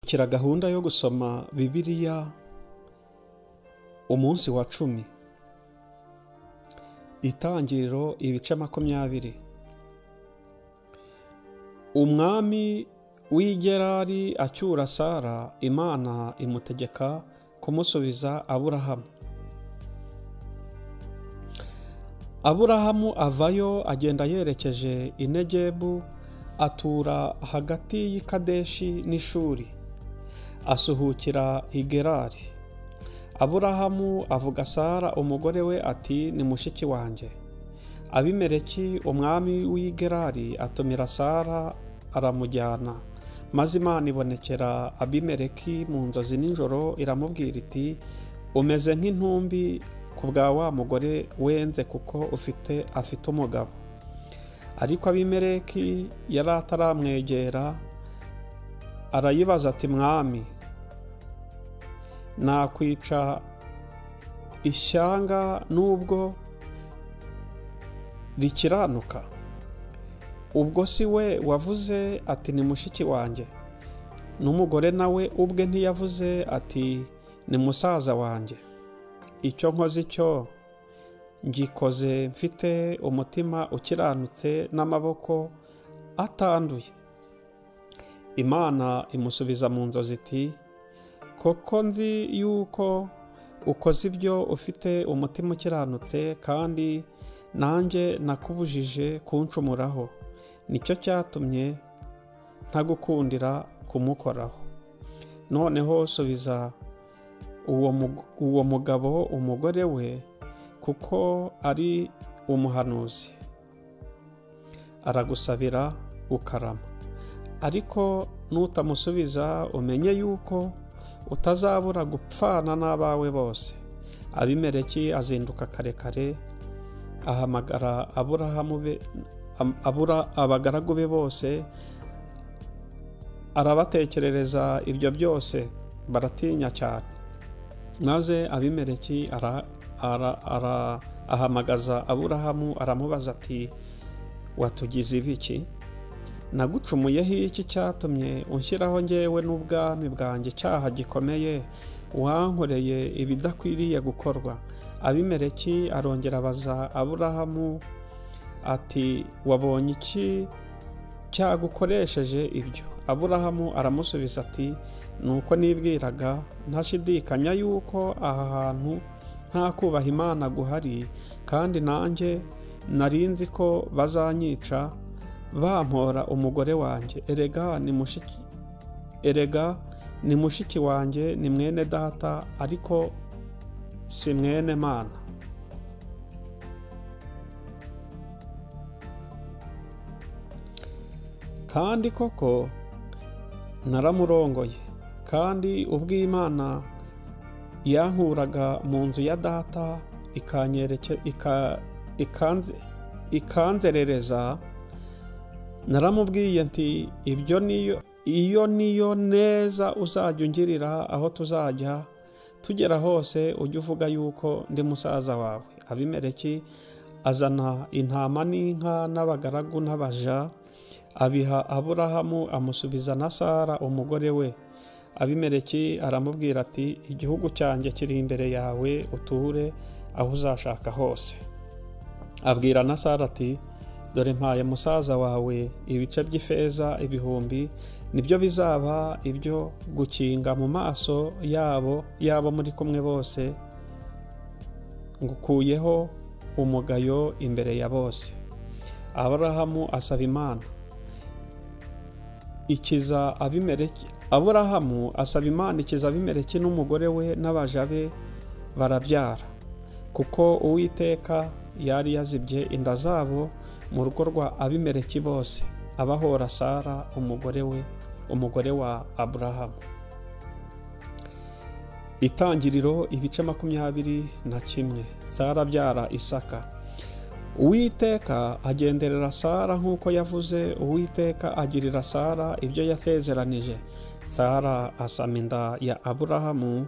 Kira gahunda yo gusoma Bibiliya umunsi wa 10. Itangiriro ibice 20. Umwami w'i Gerari acyura Sara, Imana imutegeka kumusubiza Aburahamu. Aburahamu avayo agenda yerekeje i Negebu, atura hagati y'i Kadeshi n'Ishuri, asuhukira i Gerari. Aburahamu avuga Sara umugore we ati ni mushiki wanjye. Abimeleki umwami w'i Gerari atumira Sara aramujyana. Maze Imana ibonekera Abimeleki mu nzozi nijoro, iramubwira iti umeze nk'intumbi ku bwa wa mugore wenze, kuko afite umugabo. Ariko Abimeleki yari ataramwegera, arayibaza ati mwami, nakwica ishyanga nubwo rikiranuka? Ubwo si we wavuze ati ni mushiki wanjye? N'umugore nawe ubwe ntiyavuze ati ni musaza wanjye? Icyo nkoze icyo ngikoze mfite umutima ukiranutse n'amaboko atanduye. Imana imusubiza mu nzozi iti koko nzi yuko ukoze ibyo ufite umutima ukiranutse, kandi nanjye nakubujije kuncumuraho, nicyo cyatumye ntagukundira kumukoraho. Noneho subiza uwo mugabo umugore we, kuko ari umuhanuzi, aragusabira ukarama. Ariko nutamusubiza umenye yuko utazabura gupfana n'abawe bose. Abimeleki azinduka kare kare, ahamagara Aburahamu be, abagaragu be bose, arabatekerereza ibyo byose, baratinya cyane. Maze Abimeleki ahamagaza Aburahamu, aramubaza ati watugize ibiki? Nagucumuyeho iki cyatumye unshyiraho njyewe n'ubwami bwanjye cyaha gikomeye? Wankoreye ibidakwiriye gukorwa. Abimeleki arongera abaza Aburahamu ati wabonye iki cyagukoresheje ibyo? Aburahamu aramusubiza ati nuko nibwiraga ntashidikanya yuko aha hantu nta kubaha Imana guhari, kandi nanjye narinzi ko bazanyica bampora umugore wanjye. Erega ni mushiki wanjye, ni mwene data, ariko si mwene Mana. Kandi koko naramurongoye, kandi ubw'Imana yankuraga mu nzu ya data ikanzerereza, naramubwiye nti ibyo niyo iyo niyo neza uzajya ungirira, aho tuzajya tugera hose ujye uvuga yuko ndi musaza wawe. Abimeleki azana intama n'inka n'abagaragu n'abaja, abiha Aburahamu, amusubiza na Sara umugore we. Abimeleki aramubwira ati igihugu cyanjye kiri imbere yawe, uture aho uzashaka hose. Abwira na Sara ati dore mpaye musaza wawe ibice by'ifeza 1000, nibyo bizaba ibyo gukinga mu maso yabo muri kumwe bose, ngukuyeho umugayo imbere ya bose. Aburahamu asaba Imana ikiza Abimeleki. Aburahamu asaba Imana ikiza Abimeleki n'umugore we n'abaja be, barabyara, kuko Uwiteka yari yazibye inda zabo mu rugo rwa Abimeleki bose, abahora Sara umugore we, umugore wa Aburahamu. Itangiriro ibice 21. Sara abyara Isaka. Uwiteka agenderera Sara nk'uko yavuze. Uwiteka agirira Sara ibyo yasezeranije. Sara asama inda ya Aburahamu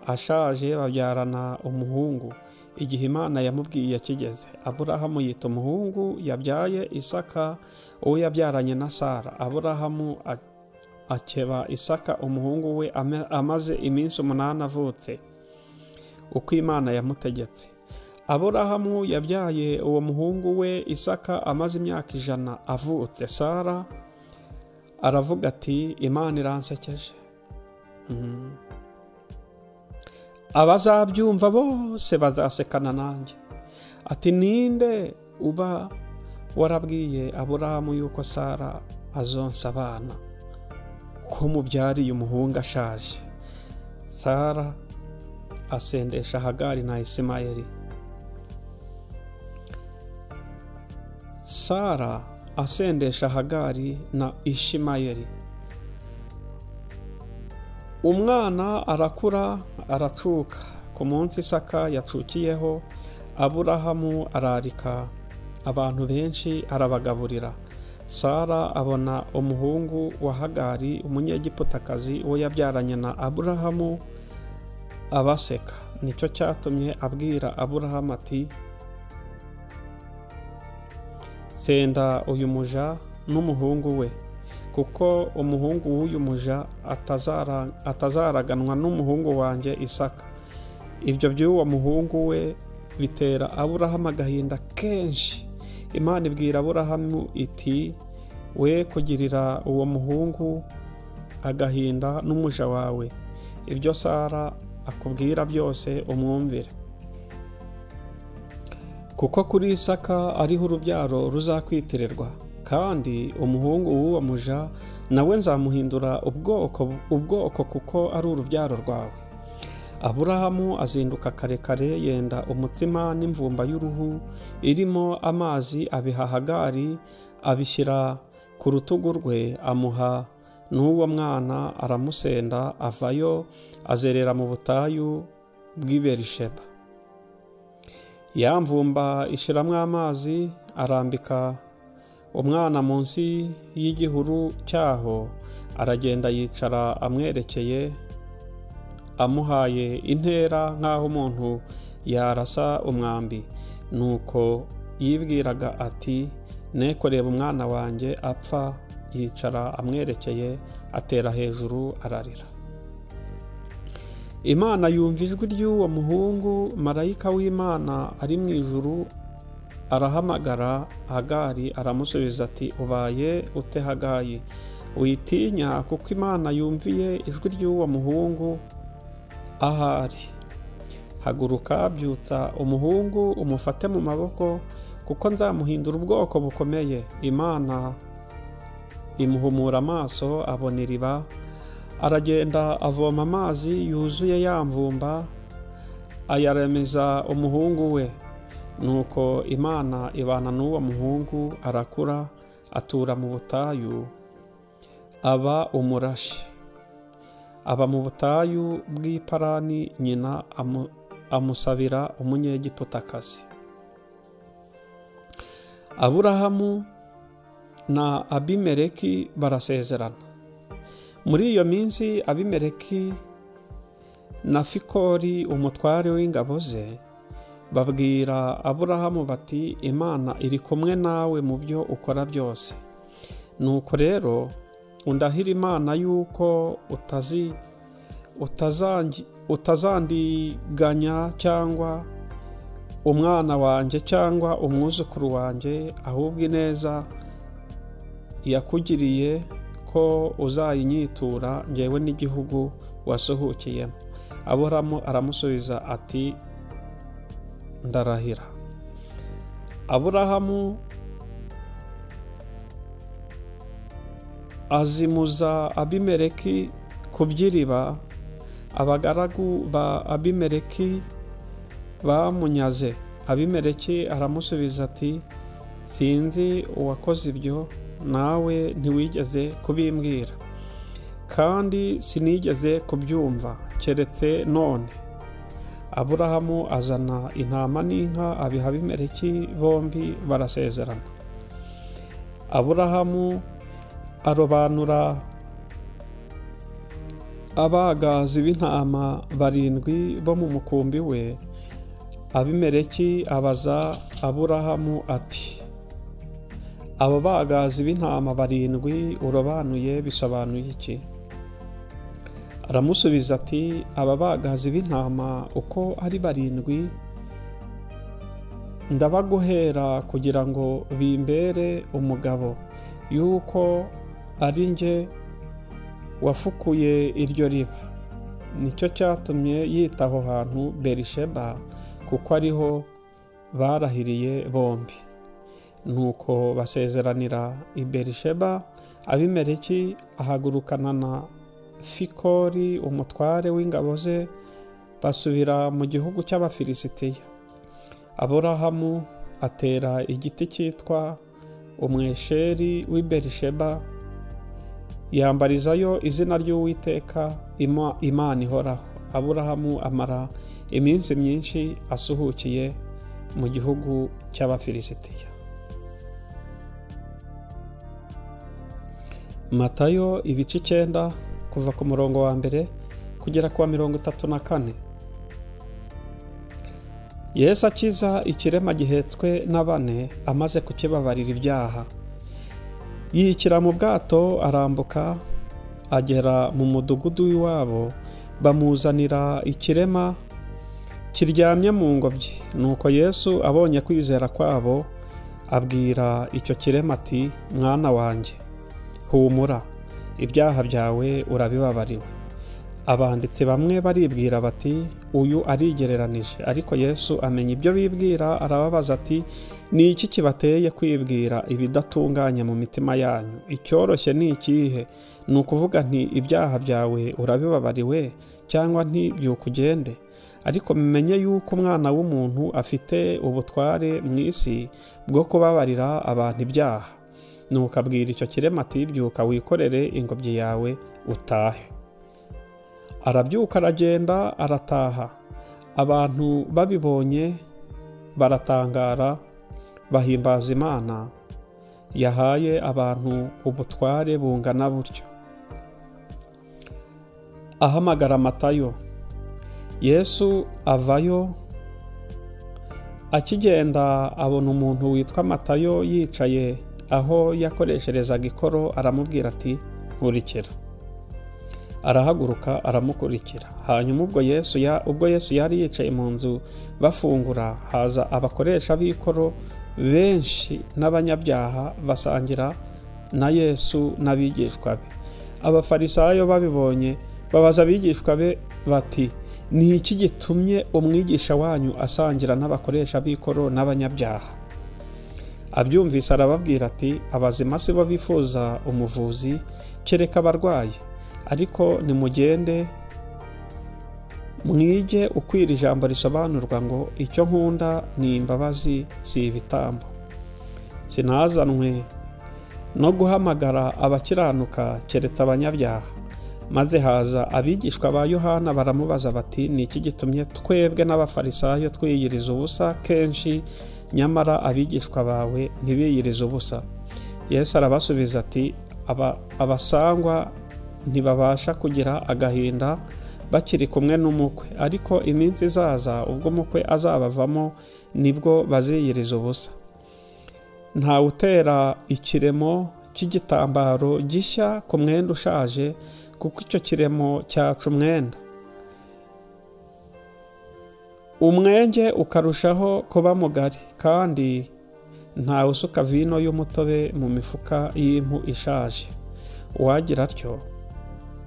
ashaje, babyarana umuhungu igihe Imana yamubwiye kigeze. Aburahamu yita umuhungu yabyaye Isaka, uwo yabyaranye na Sara. Aburahamu akeba Isaka umuhungu we amaze iminsi 8 avutse, uko Imana yamutegetse. Aburahamu yabyaye uwo muhungu we Isaka amaze imyaka 100 avutse. Sara aravuga ati Imana iransekeje, abazabyumva bose bazasekana nanjye. Ati ninde uba warabwiye Aburahamu yuko Sara azonsa abana, ko mubyariye umuhungu ashaje? Sara asendesha Hagari na Isimayeli. Sara asendesha Hagari na Ishimayeli. Umwana arakura aracuka. Ku munsi Isaka yacukiyeho, Aburahamu ararika abantu benshi arabagaburira. Sara abona umuhungu wa Hagari umunyegiputakazi uwo yabyaranye na Aburahamu abaseka. Nicyo cyatumye abwira Aburahamu ati senda uyu muja n'umuhungu we, kuko umuhungu w'uyu muja atazaraganwa n'umuhungu wanjye Isaka. Ibyo by'uwo muhungu we bitera Aburahamu agahinda kenshi. Imana ibwira Aburahamu iti we kugirira uwo muhungu agahinda n'umuja wawe, ibyo Sara akubwira byose umwumvire, kuko kuri Isaka ariho urubyaro ruzakwitirirwa. Kandi umuhungu w'uwo muja nawe nzamuhindura ubwoko kuko ari urubyaro rwawe. Aburahamu azinduka kare kare yenda umutsima n'imvumba y'uruhu irimo amazi, abiha Hagari, abishyira ku rutugu rwe, amuha n'uwo mwana, aramusenda, avayo azerera mu butayu bw'i Berisheba. Ya mvumba ishiramo amazi, arambika umwana munsi y'igihuru cyaho, aragenda yicara amwerekeye, amuhaye intera nk'aho umuntu yarasa umwambi. Nuko yibwiraga ati ne kureba umwana wanjye apfa. Yicara amwerekeye, atera hejuru ararira. Imana yumva ijwi ry'uwo muhungu. Marayika w'Imana ari mu ijuru arahamagara Hagari, aramusubiza ati ubaye ute Hagari? Witinya, kuko Imana yumviye ijwi ry'uwo muhungu ahari. Haguruka, byutsa umuhungu umufate mu maboko, kuko nzamuhindura ubwoko bukomeye. Imana imuhumura amaso, abona iriba, aragenda avoma amazi yuzuye ya mvumba, ayaremeza umuhungu we. Nuko Imana ibana n'uwo muhungu, arakura, atura mu butayu, aba umurashi. Aba mu butayu bw'i Parani, nyina amusabira umunyegiputakazi. Aburahamu na Abimeleki barasezerana. Muri iyo minsi Abimeleki na Fikori umutware w'ingabo ze babwira Aburahamu bati Imana iri kumwe nawe mu byo ukora byose. Nuko rero undahira Imana yuko utazandiganya cyangwa umwana wanjye cyangwa umwuzukuru wanjye, ahubwo ineza yakugiriye ko uzayinyitura ngewe n'igihugu wasuhukiyemo. Aburahamu aramusubiza ati ndarahira. Aburahamu azimuza Abimeleki ku by'iriba. Abagaragu ba Abimeleki bamunyaze. Abimeleki aramusubiza ati sinzi uwakoze ibyo, nawe ntiwigeze kubimbwira, kandi sinigeze kubyumva keretse none. Aburahamu azana intama n'inka abiha Abimeleki, bombi barasezerana. Aburahamu arobanura abagazi b'intama 7 bo mu mukumbi we. Abimeleki abaza Aburahamu ati Abo bagazi b'intama 7 urobanuye bisobanuye iki? Aramusubiza ati: Aba bagazi b'intama uko ari 7 ndabaguhera kugira ngo bimbere umugabo, yuko ari njye wafukuye iryo riba. Nicyo cyatumye yita aho hantu Berisheba, kuko ariho barahiriye bombi. Nuko basezeranira i Berisheba. Abimeleki ahagurukana na Fikori umutware w'ingabo ze, basubira mu gihugu cy'Abafilisitiya. Aburahamu atera igiti cyitwa umwesheri w'i Berisheba, yambarizayo izina ry'Uwiteka Imana ihoraho. Aburahamu amara iminsi myinshi asuhukiye mu gihugu cy'Abafilisitiya. Matayo ibice 9 kuva ku murongo wa 1 kugera ku wa 34. Yesu akiza ikirema gihetswe na 4 amaze kukibabarira ibyaha. Yikira mu bwato arambuka agera mu mudugudu w'iwabo, bamuzanira ikirema kiryamye mu ngobyi. Nuko Yesu abonye kwizera kwabo, abwira icyo kirema ati: Mwana wanjye, humura, ibyaha byawe urabibabariwe. Abanditsi bamwe baribwira bati: Uyu arigereranije. Ariko Yesu amenya ibyo bibwira, arababaza ati: Ni iki kibateye kwibwira ibidatunganye mu mitima yanyu? Icyoroshye ni ikihe? Ni ukuvuga nti ibyaha byawe urabibabariwe, cyangwa nti byukugende? Ariko mumenye yuko Umwana w'umuntu afite ubutware mu isi bwo kubabarira abantu ibyaha. Nuko abwira icyo kirema ati: Byuka wikorere ingobyi yawe utahe. Arabyuka aragenda arataha. Abantu babibonye baratangara, bahimbaza Imana yahaye abantu ubutware bungana butyo. Ahamagara Matayo. Yesu avayo akigenda abona umuntu witwa Matayo yicaye aho yakoresherezaga ikoro, aramubwira ati: Nkurikira. Arahaguruka aramukurikira. Hanyuma ubwo Yesu yari yicaye mu nzu bafungura, haza abakoresha b'ikoro benshi n'abanyabyaha basangira na Yesu n'abigishwa be. Abafarisayo babibonye babaza abigishwa be bati: Ni iki gitumye umwigisha wanyu asangira n'abakoresha b'ikoro n'abanyabyaha? Abyumvise arababwira ati: Abazima si bo bifuza umuvuzi, kereka abarwayi. Ariko nimugende mwige ukwira ijambo risobanurwa ngo: Icyo nkunda ni imbabazi, si ibitambo. Sinazanwe no guhamagara abakiranuka, keretse abanyabyaha. Maze haza abigishwa ba Yohana baramubaza bati: Ni iki gitumye twebwe n'abafarisayo twiyiriza ubusa kenshi, nyamara abigishwa bawe ntibiyirize ubusa? Yesu arabasubiza ati: Abasangwa ntibabasha kugira agahinda bakiri kumwe n'umukwe, ariko iminsi izaza ubwo umukwe azabavamo, nibwo baziyiriza ubusa. Ntawe utera ikiremo cy'igitambaro gishya ku mwenda ushaje, kuko icyo kiremo cyaca umwenda, umwenge ukarushaho kuba mugari. Kandi ntawe usuka vino y'umutobe mu mifuka y'impu ishaje. Uwagira atyo,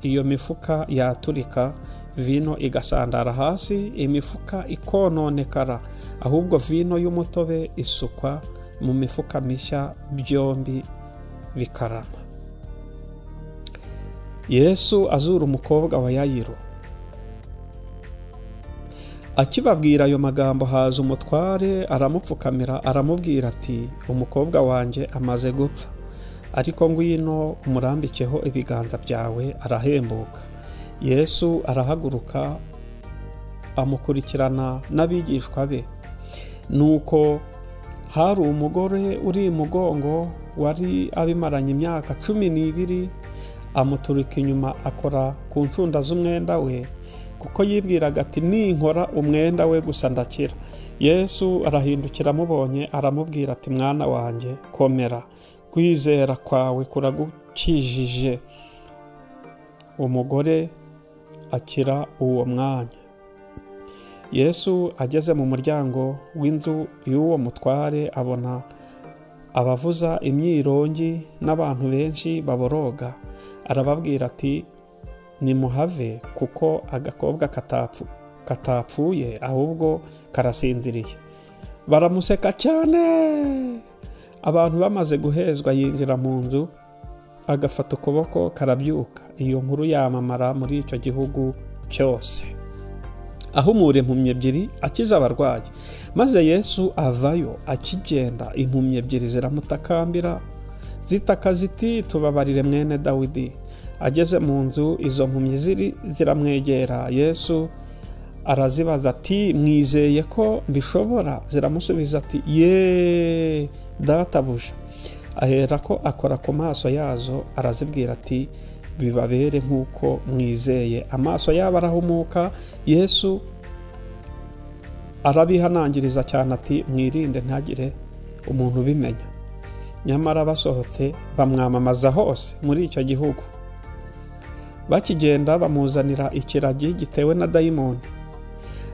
iyo mifuka yaturika, vino igasandara hasi, imifuka ikononekara. Ahubwo vino y'umutobe isukwa mu mifuka mishya, byombi bikarama. Yesu azura umukobwa wa Yayiro. Akibabwira ayo magambo, haza umutware aramupfukamira, aramubwira ati: Umukobwa wanjye amaze gupfa, ariko ngwino umurambikeho ibiganza byawe arahembuka. Yesu arahaguruka amukurikirana n'abigishwa be. Nuko hari umugore uri mugongo wari abimaranye imyaka 12, amuturika inyuma akora ku ncunda z'umwenda we, kuko yibwiraga ati: Ninkora umwenda we gusa ndakira. Yesu arahindukira amubonye aramubwira ati: Mwana wanjye, komera, Kwizera kwawe kuragukijije. Umugore akira uwo mwanya. Yesu ageze mu muryango w'inzu y'uwo mutware, abona abavuza imyirongi n'abantu benshi baboroga. Arababwira ati: "Nimuhave, kuko agakobwa katapfuye, ahubwo karasinziriye." Baramuseka cyane. Abantu bamaze guhezwa, yinjira mu nzu, agafata ukuboko, karabyuka. Iyo nkuru yamamara muri icyo gihugu cyose. Ahumura impumyi ebyiri, akiza abarwayi. Maze Yesu avayo, akigenda, impumyi ebyiri ziramutakambira, zitaka ziti: "Tubabarire, mwene Dawidi." Ageze mu nzu, izo mpumyi ziramwegera. Yesu arazibaza ati: "Mwizeye ko mbishobora?" Ziramusubiza ati: "Ye, databuja." Ahera ko akora ku maso yazo, arazibwira ati: "Bibabere nk'uko mwizeye." Amaso yabo arahumuka. Yesu arabihanangiriza cyane ati: "Mwirinde, ntagire umuntu ubimenya." Nyamara basohotse, bamwamamaza hose muri icyo gihugu. Bakigenda, bamuzanira ikiragi gitewe na dayimoni.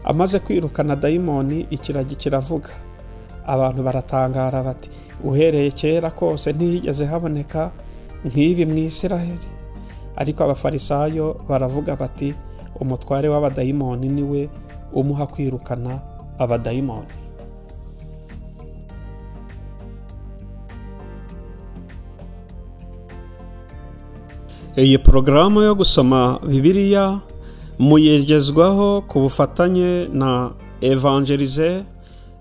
Amaze kwirukana dayimoni, ikiragi kiravuga. Abantu baratangara bati: "Uhereye kera kose ntihigeze haboneka nk'ibi mu Isiraheli." Ariko Abafarisayo baravuga bati: "Umutware w'abadayimoni niwe umuha kwirukana abadayimoni." Iyi porogaramu yo gusoma Bibiliya muyegezwaho ku bufatanye na Evangelize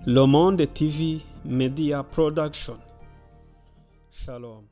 Le Monde TV Media Production. Shalom.